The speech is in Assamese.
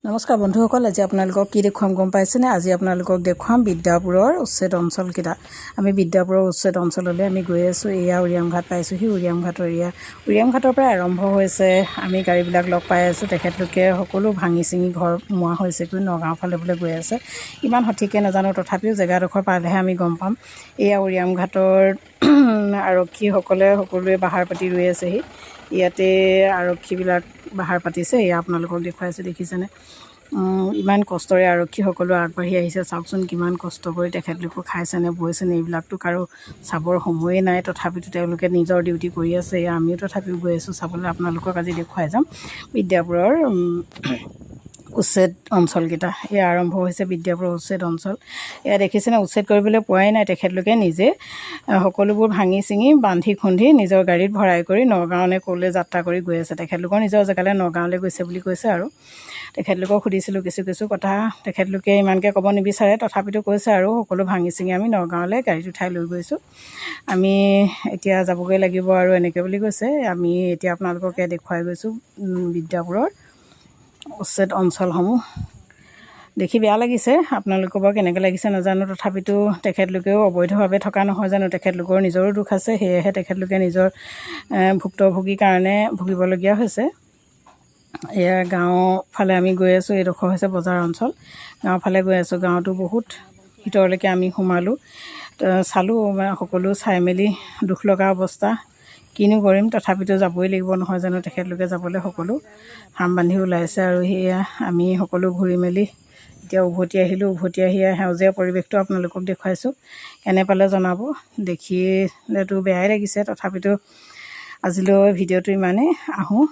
নমস্কাৰ বন্ধুসকল, আজি আপোনালোকক কি দেখুৱাম গম পাইছেনে? আজি আপোনালোকক দেখুৱাম বিদ্যাপুৰৰ উচ্ছেদ অঞ্চলকেইটা। আমি বিদ্যাপুৰৰ উচ্ছেদ অঞ্চললৈ আমি গৈ আছোঁ। এয়া উৰিয়ামঘাট পাইছোঁহি। উৰিয়ামঘাটৰ এয়া উৰিয়ামঘাটৰ পৰা আৰম্ভ হৈছে। আমি গাড়ীবিলাক লগ পাই আছোঁ। তেখেতলোকে সকলো ভাঙি চিঙি ঘৰ মোৱা হৈছেগৈ, নগাঁও ফালে বোলে গৈ আছে। ইমান সঠিককৈ নাজানো, তথাপিও জেগাডোখৰ পালেহে আমি গম পাম। এয়া উৰিয়ামঘাটৰ আৰক্ষীসকলে সকলোৱে বাহাৰ পাতি ৰৈ আছেহি। ইয়াতে আৰক্ষীবিলাক বাহাৰ পাতিছে। এয়া আপোনালোকক দেখুৱাইছোঁ, দেখিছেনে? ইমান কষ্টৰে আৰক্ষী সকলো আগবাঢ়ি আহিছে। চাওকচোন, কিমান কষ্ট কৰি তেখেতলোকো খাইছেনে বৈছেনে, এইবিলাকতো কাৰো চাবৰ সময়েই নাই। তথাপিতো তেওঁলোকে নিজৰ ডিউটি কৰি আছে। এয়া আমিও তথাপিও গৈ আছোঁ চাবলৈ। আপোনালোকক আজি দেখুৱাই যাম বিদ্যাপুৰৰ উচ্ছেদ অঞ্চলকেইটা। এয়া আৰম্ভ হৈছে বিদ্যাপুৰৰ উচ্ছেদ অঞ্চল। এয়া দেখিছেনে? উচ্ছেদ কৰিবলৈ পোৱাই নাই, তেখেতলোকে নিজে সকলোবোৰ ভাঙি চিঙি বান্ধি খুন্ধি নিজৰ গাড়ীত ভৰাই কৰি নগাঁও নে ক'লৈ যাত্ৰা কৰি গৈ আছে। তেখেতলোকৰ নিজৰ জেগালৈ, নগাঁৱলৈ গৈছে বুলি কৈছে। আৰু তেখেতলোকক সুধিছিলোঁ কিছু কিছু কথা, তেখেতলোকে ইমানকৈ ক'ব নিবিচাৰে, তথাপিতো কৈছে আৰু সকলো ভাঙি চিঙি আমি নগাঁৱলৈ গাড়ীত উঠাই লৈ গৈছোঁ, আমি এতিয়া যাবগৈ লাগিব আৰু এনেকৈ বুলি কৈছে। আমি এতিয়া আপোনালোকক দেখুৱাই গৈছোঁ বিদ্যাপুৰৰ উচ্ছেদ অঞ্চলসমূহ। দেখি বেয়া লাগিছে। আপোনালোকৰ বাৰু কেনেকৈ লাগিছে নাজানো, তথাপিতো তেখেতলোকেও অবৈধভাৱে থকা নহয় জানো? তেখেতলোকৰ নিজৰো দুখ আছে। সেয়েহে তেখেতলোকে নিজৰ ভুক্তভোগীৰ কাৰণে ভুগিবলগীয়া হৈছে। এয়া গাঁও ফালে আমি গৈ আছোঁ। এইডোখৰ হৈছে বজাৰ অঞ্চল। গাঁও ফালে গৈ আছোঁ। গাঁৱতো বহুত ভিতৰলৈকে আমি সোমালোঁ, চালোঁ, মানে সকলো চাই মেলি দুখ লগা অৱস্থা। কিনো কৰিম, তথাপিতো যাবই লাগিব নহয় জানো? তেখেতলোকে যাবলৈ সকলো খাম বান্ধি ওলাইছে। আৰু সেয়া আমি সকলো ঘূৰি মেলি এতিয়া উভতি আহিলোঁ। উভতি আহি সেউজীয়া পৰিৱেশটো আপোনালোকক দেখুৱাইছোঁ। কেনে পালে জনাব। দেখিলেতো বেয়াই লাগিছে, তথাপিতো আজিলৈ ভিডিঅ'টো ইমানেই। আহোঁ।